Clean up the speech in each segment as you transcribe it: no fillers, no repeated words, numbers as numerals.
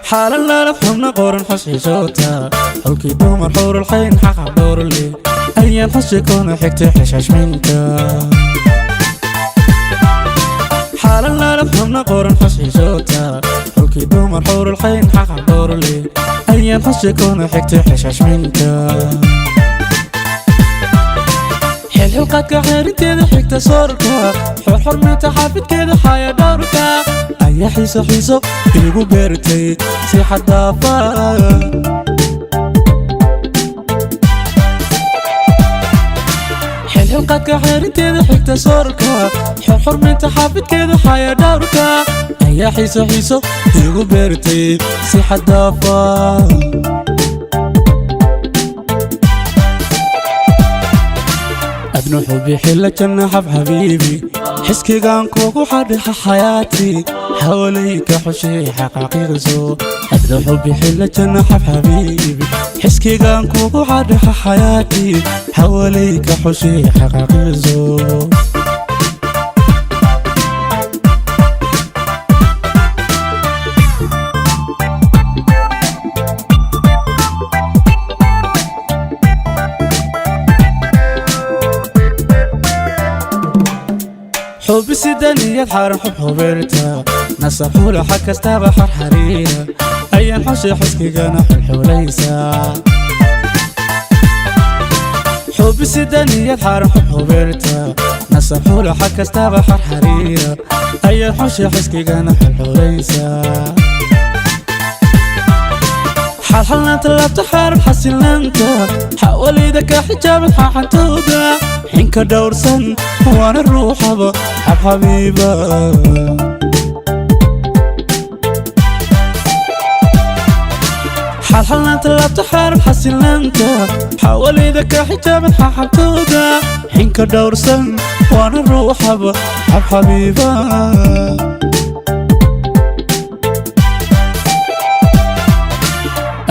Xaalalaalad xubna qoran xusxiisoota, xulkii dumar xurulxayn xaqa dhowrle, ayaan xushi kuna xigtay xishashminta. Xaalalaalad xubna qoran xusxiisoota, xulkii dumar xurulxayn xaqa dhowrle, ayaan xushi kuna xigtay xishashminta. Xilxilqaadka xeerinteeda xigta soorka, xorxormeynta xaafidkeeda xaya dhowrka, ayaa xiiso xiiso igu beertay si xadaafa. Xilxilqaadka xeerinteeda xigta soorka, xorxormeynta xaafidkeeda xaya dhowrka, ayaa xiiso xiiso igu beertay si xadaafa. Adnu xubi xilla janna xab xabiibi, xiskigaan kugu xadhixa xayaati, xawalayka xushay xaqaaqiiqso. Adnu xubi xilla janna xab xabiibi, xiskigaan kugu xadhixa xayaati, xawalayka xushay xaqaaqiiqso. Xubisida niyad xaaran xub xubeerta, nasab xulaxa kastaba xarxariira, ayaan xushay xiskigana xulxulaysa. Xubisida niyad xaaran xub xubeerta, nasab xulaxa kastaba xarxariira, ayaan xushay xiskigana xulxulaysa. Xalxalnaanta laabta xaaran xasilaanta, xawalida ka xijaabad xaxantooda, xinka dhowrsan waana ruuxaba xabxabiiba. Xalxalnaanta laabta xaaran xasilaanta, xawalida ka xijaabad xaxantooda, xinka dhowrsan waana ruuxaba xabxabiiba.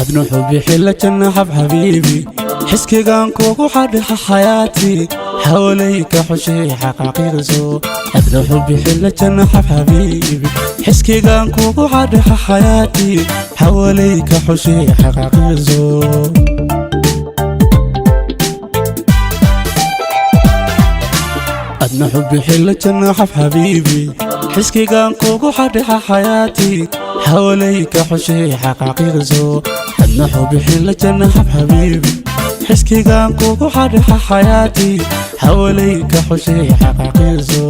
Adnu xubi xilla janna xab xabiibi, xiskigaan kugu xadhixa xayaati, xawalayka xushay xaqaaqiiqso. Adnu xubi xilla janna xab xabiibi, xiskigaan kugu xadhixa xayaati, xawalayka xushay xaqaaqiiqso. Adna xubi xilla janna xab xabiibi, xiskigaan kugu xadhixa xayaati, xawalayka xushay xaqaaqiiqso. Adna xubi xilla janna xab xabiibi, xiskigaan kugu xadhixa xayaati, xawalayka xushay xaqaaqiiqso.